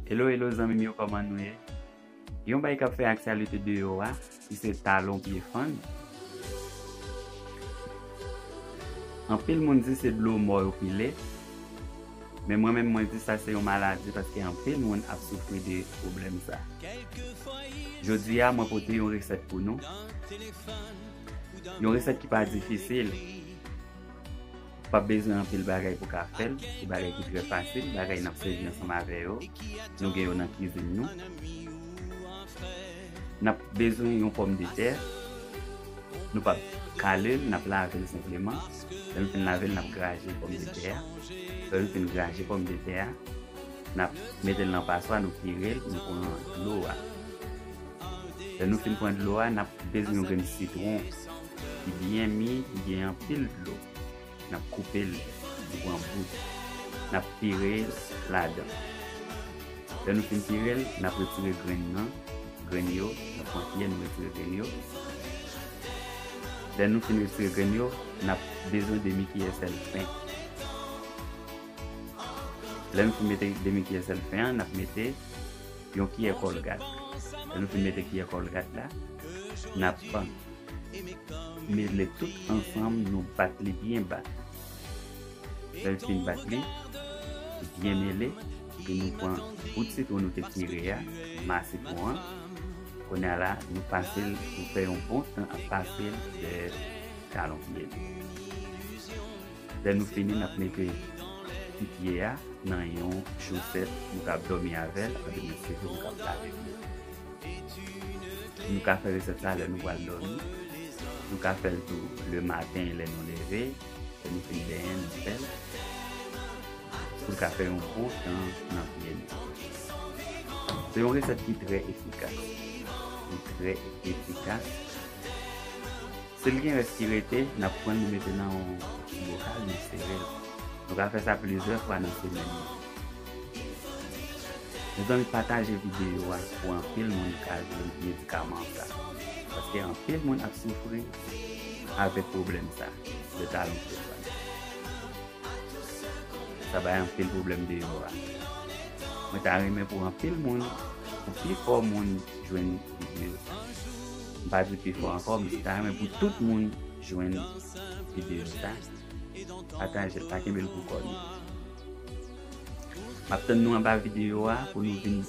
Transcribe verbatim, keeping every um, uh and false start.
Hello, hello, zanmi m yo, kòman nou ye? Yon bagay k ap fè aktyalite deyò a, ki se talon pye fann. Anpil moun di se dlo mò yo pile, men mwen menm, mwen di sa se yon maladi, paske anpil moun ap soufri de pwoblèm sa. Jodi a, mwen pote yon resèt pou nou. Yon resèt ki pa difisil. P ap bezwen anpil bagay pou ka fè l. Se bagay ki trè fasil, bagay n ap sèvi ansanm avè yo. Nou gen yo nan kizin nou. N ap bezwen yon pòmdetè. Nou p ap kale l, n ap lave l senpleman. Lè nou fin lave l, n ap graje pòmdetè a. Lè nou fin graje pòmdetè a, n ap mete l nan paswa, nou pire l, nou pran dlo a. Lè nou fin pran dlo a, n ap bezwen yon grenn sitwon ki byen mi, ki gen anpil dlo. N ap koupe l, li pran bout. N ap pire l ladan. Lè nou fin pire l, n ap retire grenn nan, grenn yo, n ap pran kiyè, nou retire grenn yo. Lè nou fin retire grenn yo, n ap bezwen demi kiyè sèl fen. Lè nou fin mete demi kiyè sèl fen an, n ap mete yon kiyè kòlgat. Lè nou fin mete kiyè kòlgat la, n ap mele tout ansanm, nou bat li byen ba. Lè n fin bat li, li byen mele, epi nou pran bout sitwon nou te pire a, ma sitwon an. Kounye a la, nou pase l, nou fè yon bon tan ap pase l dèyè talon pye nou. Lè nou fini, n ap mete ti pye a nan yon chosèt, nou kab dòmi avè l, anben nou seve, nou kab lave pye. Nou ka fè resèt sa lè nou pral dòmi. Nou ka fè l tou le maten lè nou leve, lè nou fin benyen, nou fè l. Pou l ka fè yon bon tan nan pye nou. Se yon resèt ki trè efikas. Li trè efikas. Si l gen rès ki rete, n ap pran l, nou mete nan yon ti bokal, nou sere l. Nou ka fè sa plizyè fwa nan semèn nan. Mezanmi, pataje videyo a pou anpil moun ka jwenn medikaman sa. Paske anpil moun ap soufri avèk pwoblèm sa, de talon pye fann. Sa bay anpil pwoblèm deyò a. Mwen ta renmen pou anpil moun, pou pifò moun jwenn videyo sa. M pa di pifò ankò, men m ta renmen pou tout moun jwenn videyo sa. Pataje l, pa kenbe l pou kò nou. M ap tann nou anba videyo a pou nou vin